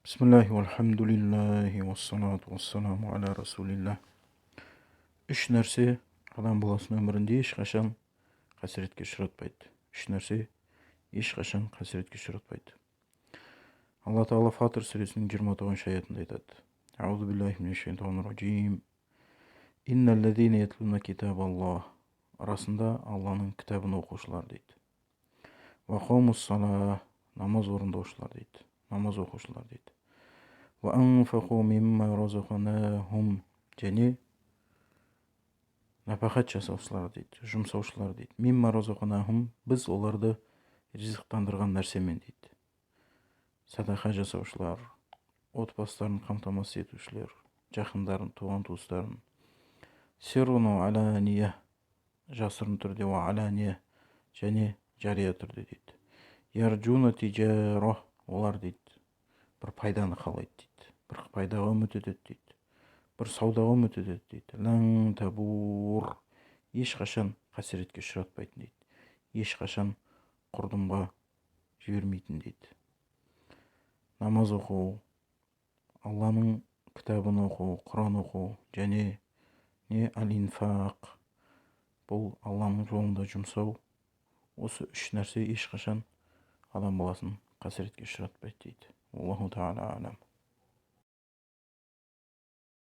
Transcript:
Бисмиллахи вальхамдулиллахи уассалату уассаламу аля расулилля. Үш нәрсе адам баласының өмірінде ешқашан қасіретке ұшыратпайды. Үш нәрсе ешқашан қасіретке ұшыратпайды. Алла Тағала Фатыр сүресінің 29 аятында айтады: Аузу биллахи минаш шайтанир ражим. Инналлазина ятлуна китабаллах. Арасында Алланың кітабын оқушылар дейді. Уа сала, намаз орындаушылар дейді. Намаз оқушылар дейді. Уа анфақу мимма разақнахум, және нәпақат жасаушылар дейді, жұмсаушылар дейді. Мимма разақнахум, біз оларды ризықтандырған нәрсемен дейді. Садақа жасаушылар, отбасыларын қамтамасыз етушілер, жақындарын, туған туыстарын. Сиррун алания, жасырын түрде, уа алания, және жария түрде дейді. Ярджуна тижара, олар дейді бір пайданы қалайды дейді, бір пайдаға үміт етеді дейді, бір саудаға үміт етеді дейді. Лән табур, ешқашан қасіретке ұшыратпайтын дейді, ешқашан құрдымға жібермейтін дейді. Намаз оқу, Алланың кітабын оқу, Құран оқу және не әл инфақ, бұл Алланың жолында жұмсау. Осы үш нәрсе ешқашан адам баласын қасіретке ұшыратпайды дейді. Аллаху тағала алам.